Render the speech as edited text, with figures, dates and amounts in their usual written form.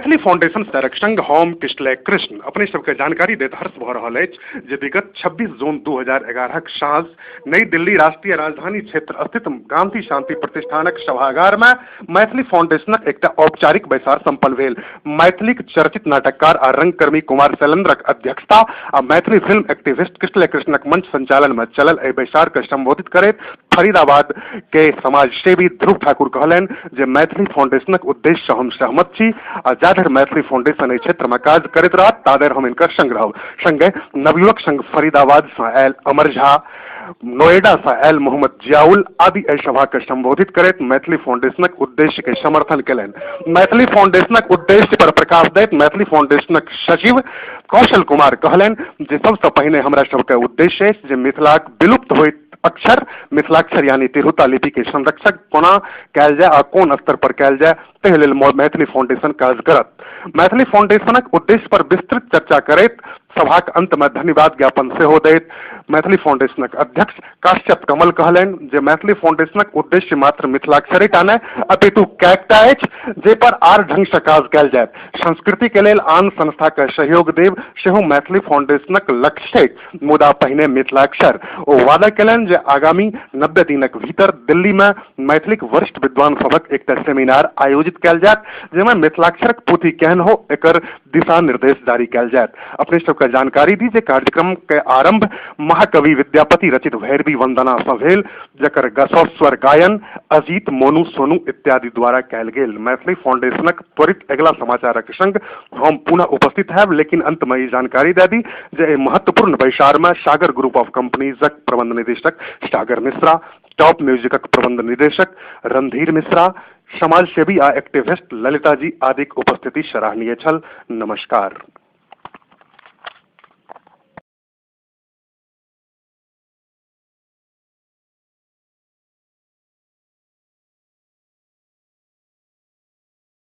Maithili foundation सरक संग हम किशलय कृष्ण अपने सबके जानकारी दैत हर्ष भऽ रहल अछि जे विगत 26 जून 2011 साँझ नई दिल्ली राष्ट्रीय राजधानी क्षेत्र स्थित गांधी शांति प्रतिष्ठानक सभागार में मैथिली फाउंडेशनक एकटा औपचारिक बैसार संपन्न भेल। मैथिलीक चर्चित नाटककार आ रंगकर्मी कुमार शैलेंद्रक अध्यक्षता आ मैथिली फिल्म एक्टिविस्ट किशलय कृष्णक मंच संचालन में चलल एहि बैसार के संबोधित करैत फरीदाबाद के समाजसेवी ध्रुव ठाकुर कहलनि जे मैथिली फाउंडेशनक उद्देश्य सँ हम सहमत छी आ जाधरि मैथिली फाउंडेशन एहि क्षेत्र में काज करैत रहत ताधरि हम हिनकर संग रहब। संगे नवयुवक संघ फरीदाबाद सँ आयल अमर झा, नोएडा सँ आयल मोहम्मद जियाउल आदि एहि सभा के संबोधित करैत मैथिली फाउंडेशनक उद्देश्य के समर्थन केलनि। मैथिली फाउंडेशनक उद्देश्य पर प्रकाश दैत मैथिली फाउंडेशनक सचिव कौशल कुमार कहलनि जे सबसँ पहिने हमरा सबके उद्देश्य अछि जे मिथिलाक विलुप्त होइत अक्षर मिथिलाक्षर यानी तिरहुता लिपि के संरक्षण कोना कयल जाय आ कोन स्तर पर कयल जाय ताहि लेल मैथिली फाउंडेशन काज करत। मैथिली फाउंडेशनक उद्देश्य पर विस्तृत चर्चा करैत सभाक अंत में धन्यवाद ज्ञापन सेहो दैत मैथिली फाउंडेशनक अध्यक्ष काश्यप कमल कहलनि जे मैथिली फाउंडेशनक उद्देश्य मात्र मिथिलाक्षरे टा नहि अपितु कैकटा अछि जे पर आर ढंग से काज कयल जायत। संस्कृति के लेल आन संस्था के सहयोग देब सेहो मैथिली फाउंडेशनक लक्ष्य छैक, मुदा पहिने मिथिलाक्षर। ओ वादा केलनि जे आगामी 90 दिनक भीतर दिल्ली में मैथिलीक वरिष्ठ विद्वान सभक एकटा सेमिनार आयोजित कयल जायत जाहिमे मिथिलाक्षरक पोथी केहन हो एकर दिशा निर्देश जारी कयल जायत। अपने सबके जानकारी दी जे कार्यक्रम के आरंभ महाकवि विद्यापति रचित भैरवी वंदना सँ भेल, जकर स्वर गायन अजीत, मोनू, सोनू इत्यादि द्वारा कयल गेल। मैथिली फाउंडेशनक त्वरित अगिला समाचारक संग हम पुनः उपस्थित हैब, लेकिन अंत में ई जानकारी दे दी जे एहि महत्वपूर्ण बैसार में सागर ग्रुप ऑफ कंपनीजक प्रबंध निदेशक सागर मिश्रा, टॉप म्यूजिकक प्रबंध निदेशक रणधीर मिश्रा, समाजसेवी आ एक्टिविस्ट ललिता जी आदिक उपस्थिति सराहनीय छल। नमस्कार।